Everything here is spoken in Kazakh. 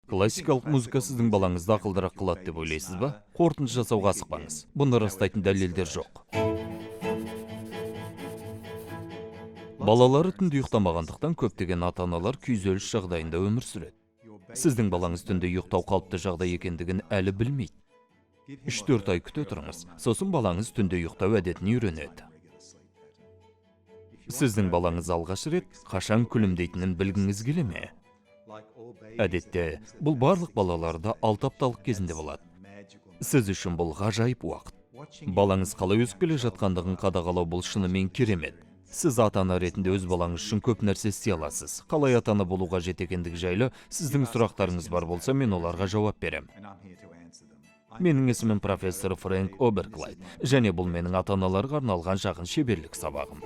Классикалық музыка сіздің балаңызды ақылдырақ қылады деп ойлайсыз ба? Қорытынды жасауға асықпаңыз. Бұны растайтын дәлелдер жоқ. Балалары түнде ұйықтамағандықтан көптеген ата-аналар күйзеліс жағдайында өмір сүреді. Сіздің балаңыз түнде ұйықтау қалыпты жағдай екендігін әлі білмейді. 3-4 ай күте тұрыңыз, сосын балаңыз түнде ұйықтау әдетін үйренеді. Сіздің балаңыз алғаш рет қашан күлімдейтінін білгіңіз келе ме? Әдетте, бұл барлық балаларда 6 апталық кезінде болады. Сіз үшін бұл ғажайып уақыт. Балаңыз қалай өсіп келе жатқандығын қадағалау бұл шынымен керемет. Сіз ата-ана ретінде өз балаңыз үшін көп нәрсе істей аласыз. Қалай ата-ана болу қажет екендігі жайлы сіздің сұрақтарыңыз бар болса, мен оларға жауап беремін. Менің есімім профессор Фрэнк Оберклайд, және бұл менің ата-аналарға арналған жақын шеберлік сабағым.